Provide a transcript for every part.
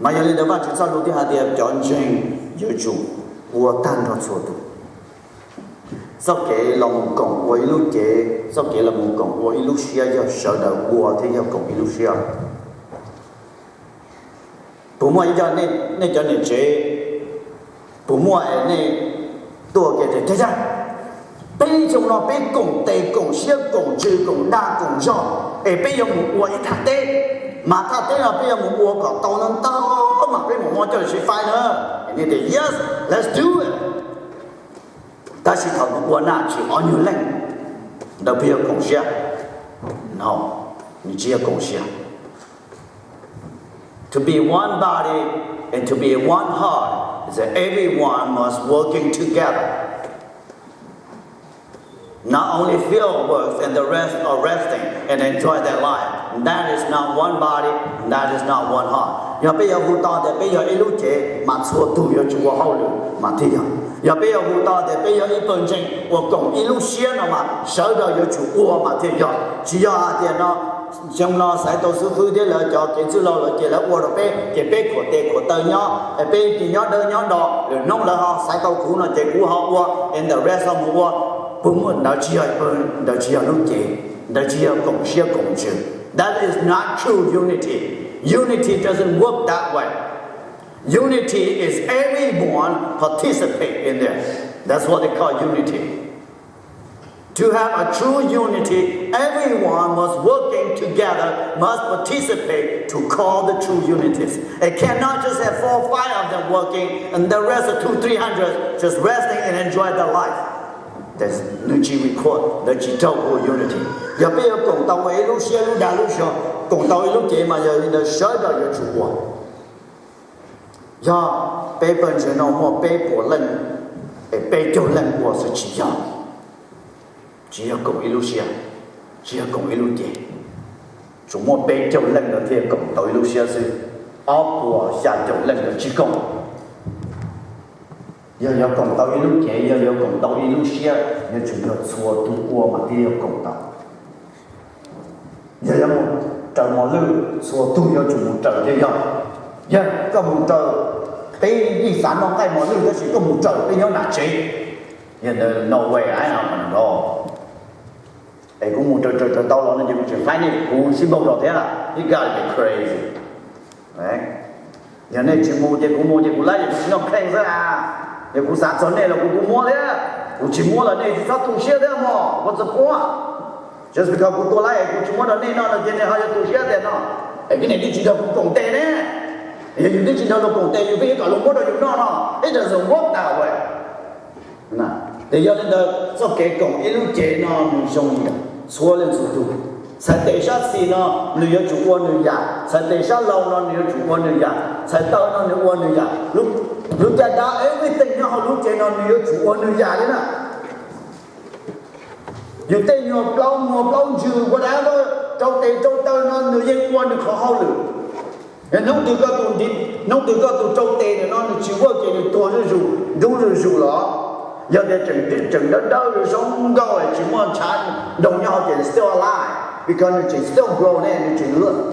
Mas yog li ntawd Vajtswv txoj lus thiaj hais tias cov ntseeg yuav tsum ua tag nrho txhua tus. Txoj kev los mus koom ua ib lub cev, txoj kev los mus koom ua ib lub siab yog sawv daws ua thiab yog koom ib lub siab. Puas muaj ib co nej cov niam tsev, puas muaj es nej tuaj kiag tias, Cov yawg, peb xyoo no peb koom tes koom siab koom ntsws koom dag koom zog es peb yuav mus ua ib thaj teb, mas thaj teb no peb yuav mus ua kom tau ntau ntau mas peb mus muab coj los sib faib na. Nej tias, Yes, let's do it. Tab sis thaum mus ua na tsis ob nyuag leej ntawd peb yuav koom siab? No, nws tsis yog koom siab. To be one body and to be one heart is that everyone must working together. Not only few works and the rest are resting and enjoy their life. That is not one body, that is not one heart. Yog peb yuav hu tau tias peb yog ib lub cev mas txhua tus yuav tsum ua hauj lwm mas thiaj yog. Yog peb yuav hu tau tias peb yog ib pawg ntseeg uas koom ib lub siab no mas sawv daws yuav tsum ua mas thiaj yog. Tsis yog hais tias no xyoo no xaiv tau xib fwb thiab lawv cov kev txwj laug lawv ces lawv ua rau peb ces peb khuam tes khuam taw nyob, peb ces nyob dawb nyob do, lwm hnub lawv ho xaiv tau kuv no ces kuv ho ua, and the rest ho mus ua. Puas muaj? Ntawd tsis yog, ntawd tsis yog lub cev, ntawd tsis yog koom siab koom ntsws. That is not true unity. Unity doesn't work that way. Unity is everyone participate in there. That's what they call unity. To have a true unity, everyone must working together, must participate to call the true unities. It cannot just have four, five of them working and the rest of two, three hundred just resting and enjoy their life. Nws tsis record, ntawd tsis tau ua unity. Yog peb yuav koom tau ua ib lub siab lub dag lub zog, koom tau ib lub cev mas yog li ntawd sawv daws yuav tsum ua. Yog peb pawg ntseeg no muaj peb puas leej es peb caug leej ua xwb tsis yog, tsis yog koom ib lub siab, tsis yog koom ib lub cev. Tsuas muaj peb caug leej ntawd thiaj koom tau ib lub siab xwb, ob puas xya caum leej ntawd tsis koom. Yog yuav koom tau ib lub cev, yog yuav koom tau ib lub siab, yuav tsum yog txhua tus ua mas thiaj yuav koom tau. Yog yuav mus raws mos lwj, txhua tus yuav tsum mus raws thiaj yog. Yog koj mus raws, peb yeej xav noj nqaij mos lwj tab sis koj mus raws peb nyob nram tsev, yog ntawd no way, I am no. Es kuv mus raws raws raws tau los no ces kuv tseem faib nej, kuv sib npaug zog thiab. You gotta be crazy. Yog nej tsis mus ces kuv mus ces kuv laib ces kuv tsis noj kheej xwb a. Yog kuv xav txog nej los kuv kuj muab thiab, kuv tsis muab los nej tsis txhob tu siab thiab mog. What's the point? Just because kuv tua laib es kuv tsis muab rau nej noj no ces nej ho yuav tu siab tias no es koj niam twb tsis nrog kuv koom tes ne. Yog yus twb tsis nrog luag koom tes yus pheej yuav kom luag muab rau yus noj no, it doesn't work that way. Ces yog li ntawd txoj kev koom ib lub cev no nws zoo li ntawd txhua leej txhua tus. Txhais tes sab xis no nws yuav tsum ua nws yam, txhais tes sab laug no nws yuav tsum ua nws yam, txhais taw no nws ua nws yam. Lub caj dab everything nyob hauv lub cev no nws yuav tsum ua nws yam li na. Yus tej nyuag plaub muag plaub ntsws whatever, rau tes rau taw no nws yeej ua nws qhov hauj lwm. Hnub twg koj tus, hnub twg koj tus rau tes ntawm no nws tsis work ces nws tuag zuj zus, ntub zuj zus los. Yog tias tseem, tseem dawb dawb zoo nkauj tsis muaj ntshav nroo nyob hauv ces still alive, because nws tseem still grow ne,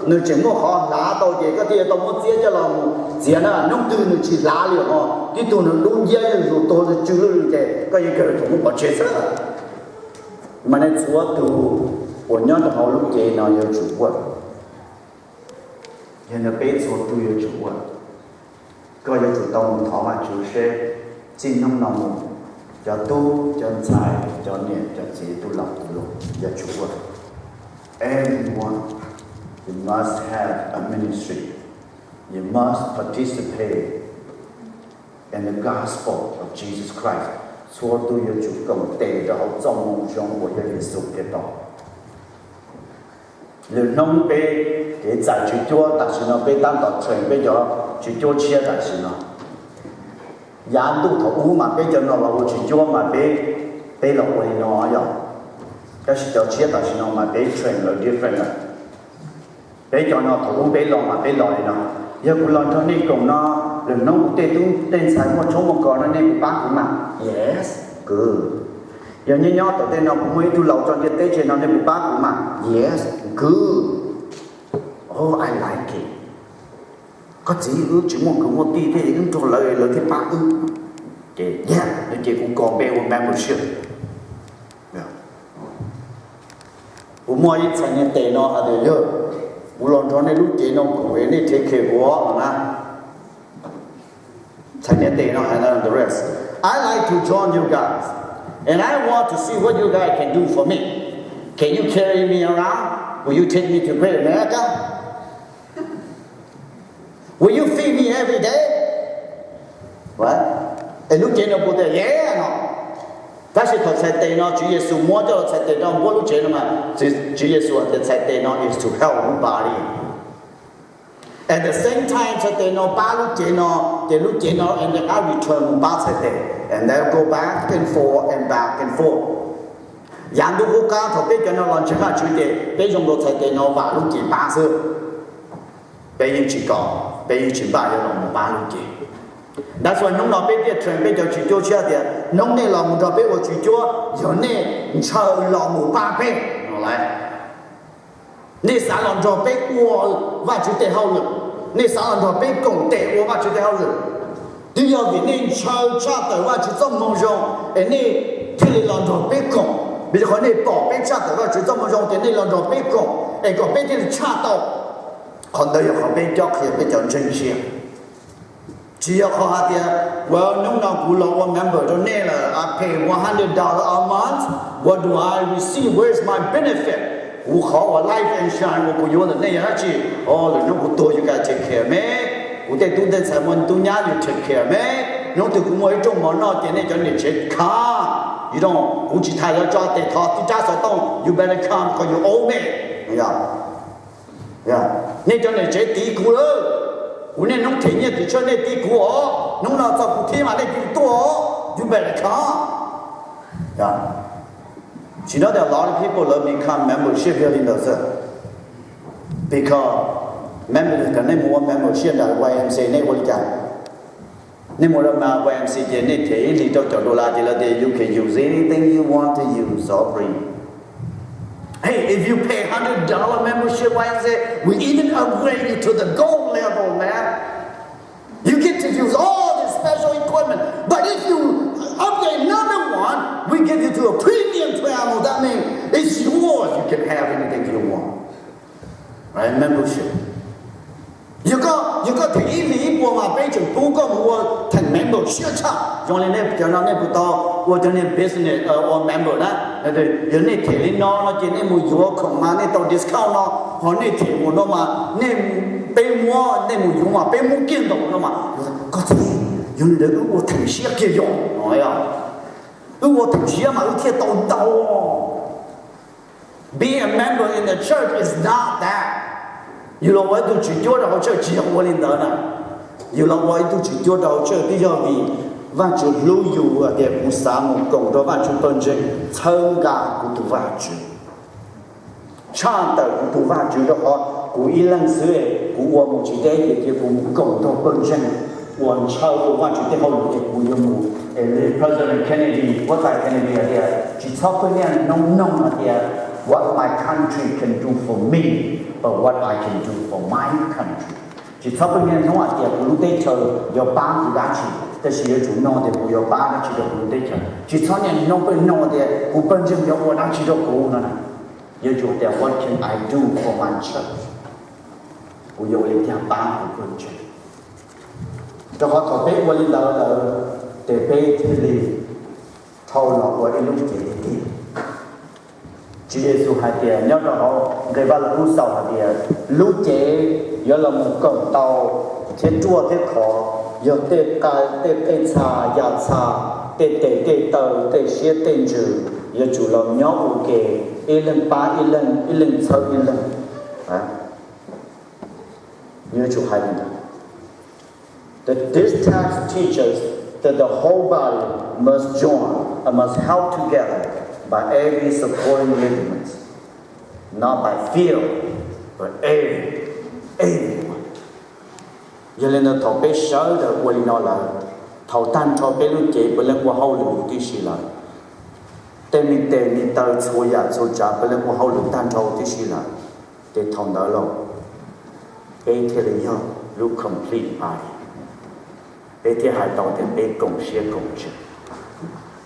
nws tseem muaj qhov hlav tau ces koj thiaj yuav tau muab txiab coj los mus txiav na. Hnub twg nws tsis hlav li os, tib tug nws dub nciab zuj zus tuag zuj zus ces koj yeej kawg tseem muab pov tseg xwb. Mas nej txhua tus uas nyob rau hauv lub cev no yuav tsum ua, yog no peb txhua tus yuav tsum ua. Koj yuav tsum tau mus thov Vajtswv seb txij hnub no mus, cov tub cov ntxhais cov niam cov txiv tus laus tus hluas yuav tsum ua. Everyone, you must have a ministry. You must participate in the gospel of Jesus Christ. Txhua tus yuav tsum koom tes rau hauv txoj moo zoo uas yog Yexus Khetos. Lwm hnub peb kev txais tswv cuab, tam sim no peb tab tom train peb cov tswv cuab tshiab tam sim no. Yav ntuj thaum ub mas peb cov no los ua tswv cuab mas peb, peb los ua li no yog, tab sis cov tshiab tam sim no mas peb train lawv different lawm. Peb cov no thaum ub peb los mas peb los li no. Yog kuv los nrog nej koom no, lwm hnub kuv tej tub tej ntxhais muaj tshoob muaj kos no nej puas pab kuv mas? Yes, good. Yog nyob nyob tom tej no kuv muaj ib tug laus tso ntiaj teb tseg no nej puas pab kuv mas? Yes, good. Oh, I like it. Koj txiv, wb tsis muaj kwv muaj tij thiab, wb nrog lawv, lawv thiaj pab wb. Ces yog li ces kuv kos npe ua membership. Kuv muaj ib txhais niag tes no hais tias, yog kuv los nrog nej lub cev no koom es nej thev khes kuv no na. Txhais niag tes no hais tias, I like to join you guys, and I want to see what you guys can do for me. Can you carry me around? Will you take me to Great America? Will you feed me every day? Es lub cev no puas tias, yeah no. Tab sis thaum txhais tes no Tswv Yexus muab coj los txhais tes rau npuab lub cev no mas, Tswv Yexus hais tias txhais tes no is to help lub body. At the same time txhais tes no pab lub cev no, ces lub cev no and then I return mus pab txhais tes, and then go back and forth and back and forth. Yav ntuj qub qab thaum peb cov no los ntseeg Vajtswv ces peb zoo rau txhais tes no vam lub cev pab xwb. Peb yeej tsis kom, peb yeej tsis npaj yuav los mus pab lub cev. That's why hnub no peb thiaj train peb cov tswv cuab tshiab tias hnub nej los mus nrog peb ua tswv cuab, yog nej ntshaw los mus pab peb. Nej xav los nrog peb ua Vajtswv tej hauj lwm, nej xav los nrog peb koom tes ua Vajtswv tej hauj lwm, twb yog vim nej ntshaw tshaj tawm Vajtswv txoj moo zoo es nej thiaj li los nrog peb koom. Vim rau qhov nej pom peb tshaj tawm Vajtswv txoj moo zoo ces nej los nrog peb koom es kom peb thiaj li tshaj tau. Qhov ntawd yog qhov peb cob qhia peb cov ntseeg siab. Tsis yog qhov hais tias, well, hnub no kuv los ua member rau nej lawm, I pay one hundred dollars a month, what do I receive? Where's my benefit? Kuv qhov uas life insurance uas kuv yuav ntawm nej yog dab tsi? O, lwm hnub kuv tuag you guys take care me, kuv tej tub tej ntxhais muaj tub nyab you take care me, hnub twg kuv muaj ib rooj mov noj ces nej cov niam tsev come, you don't, kuv tsis tas yuav tso tes thov tib rab xov tooj, you better come because you owe me. Nej cov niam tsev tiv kuv lawm, kuv niaj hnub them nyiaj tim tshuaj nej tiv kuv os, hnub no txog kuv thib mas nej tiv tuaj os, you better come. Tsis nyob tias a lot of people love become membership yog li ntawd xwb, because member, nej mus ua membership ntawm Y M C A nej ua li cas? Nej mus rau mas Y M C A ces nej them ib hlis rau caum dollar ces lawv tias you can use anything you want to use offering. Hey, if you pay hundred dollar membership, Y M C A, we even upgrade you to the gold level, man. You get to use all this special equipment. But if you upgrade another one, we give you to a premium level. That means it's yours. You can have anything you want. Right? Membership. Yog koj, yog koj them ib hlis ib puas mas peb tseem pub koj mus ua theem member siab tshaj. Zoo li nej cov no nej puas tau ua cov niag business ua member na? Yog nej them li no no ces nej mus yuav khoom mas nej tau discount no, ho nej them mus no mas nej, peb muab nej mus yuav mas peb muab kiag ntau no mas. Koj txiv, yog li ntawd wb ua theem siab kiag yom no. Wb ua theem siab mas wb thiaj tau ntau. Being a member in the church is not that. Yus los ua ib tug tswv cuab rau hauv church tsis yog ua li ntawd na. Yus los ua ib tug tswv cuab rau hauv church twb yog vim Vajtswv hlub yus hais tias kuv xav mus koom rau Vajtswv pawg ntseeg txhawb nqa kuv tus Vajtswv, tshaj tawm kuv tus Vajtswv, rau qhov kuv ib leeg xwb kuv ua mus tsis deb ces cia kuv mus koom rau pawg ntseeg uas ntshaw ua Vajtswv tej hauj lwm ces kuv yuav mus. President Kennedy, huab tais Kennedy hais tias, tsis txhob pheej niaj hnub nug hais tias what my country can do for me, but what I can do for my country. Tsis txhob pheej niaj hnub hais tias kuv lub teb chaws yuav pab kuv dab tsi, tab sis yuav tsum nug tias kuv yuav pab dab tsi rau kuv lub teb chaws. Tsis txhob niaj hnub pheej nug tias kuv pawg ntseeg yuav ua dab tsi rau kuv no. Yuav tsum tias what can I do for my church? Kuv yuav ua li cas pab kuv pawg ntseeg? Rau qhov thaum peb ua li ntawd lawm, ces peb thiaj li dhau los ua ib lub cev tiag tiag. Tswv Yexus hais tias nyob rau hauv nqe Vaj Lug Kub xaus hais tias lub cev yuav los mus koom tau thiab ruaj thiab khov yog tej qe, tej qej txha, yam txha, tej tes tej taw, tej siab tej ntsws, yuav tsum los nyob ua ke, ib leeg pab ib leeg, ib leeg txhawb ib leeg. Yuav tsum hais li ntawd. That this text teaches that the whole body must join and must help together by every supporting ligament, not by few, but every, everyone. Yog li ntawd thaum peb sawv daws ua li no lawm, thaum tag nrho peb lub cev puav leej ua hauj lwm huv tib si lawm. Tej me tes me taw txhua yam txhua tsav puav leej ua hauj lwm tag nrho huv tib si lawm, ces thaum ntawd los peb thiaj li yog lub complete body. Peb thiaj hais tau tias peb koom siab koom ntsws.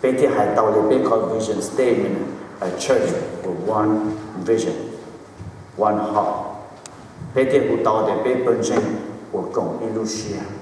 Peb thiaj hais tau tias peb qhov vision statement, a church with one vision, one heart. Peb thiaj hu tau tias peb pawg ntseeg uas koom ib lub siab.